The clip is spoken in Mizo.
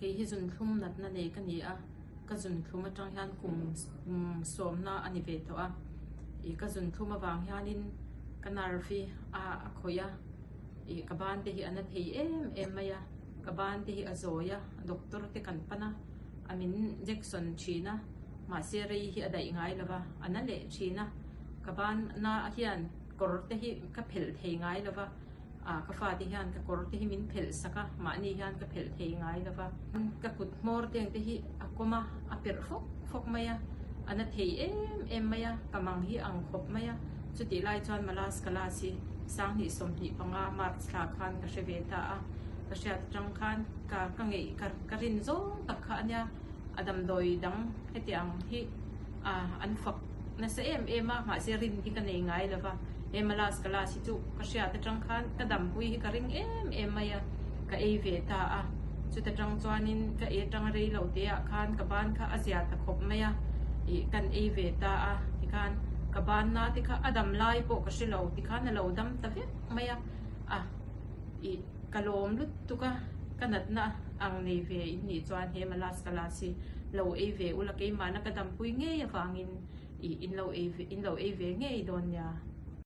Kei hi zunthlum natna nei ka ni a, ka zunthlum atang hian kum sawmna a ni ve tawh a. Ih ka zunthlum avang hianin ka nerve hi a a khawih a, ih ka ban te hi a na thei em em mai a, ka ban te hi a zawi a, doctor te kan pan a, a min injection thin a, mahse rei hi a daih ngai lo va, a na leh thin a, ka ban na hian kawr te hi ka phelh thei ngai lo va. Ah ka fate hian ka kawr te hi min phelh sak a, mahni hian ka phelh thei ngai lo va. Ka kut hmawr teng te hi a kawm a, a perh fawk fawk mai a, a na thei em em mai a, ka mang hi ang khawp mai a. Chutih lai chuan Malas Kalas hi 2025 March thla khan ka hre ve ta a, ka hriat atang khan ka ka ngeih ka ka rin zawng tak kha a nia. A damdawi dang hetiang hi an fak nasa em em a, mahse rin hi ka nei ngai lo va, he Malas Kalas hi chu ka hriat atang khan ka dampui hi ka ring em em mai a, ka ei ve ta a, chuta tang chuanin ka ei atanga rei lo te ah khan ka ban kha a zia ta khawp mai a, ih kan ei ve ta a, tikhan ka ban na te kha a dam lai pawh ka hre lo, tikhan a lo dam ta vek mai a, a ih. Ka lawm lutuk a, ka natna ang nei ve in nih chuan he Malas Kalas hi lo ei ve ula keimahna ka dampui ngei avangin ih in lo ei in lo ei ve ngei dawn nia.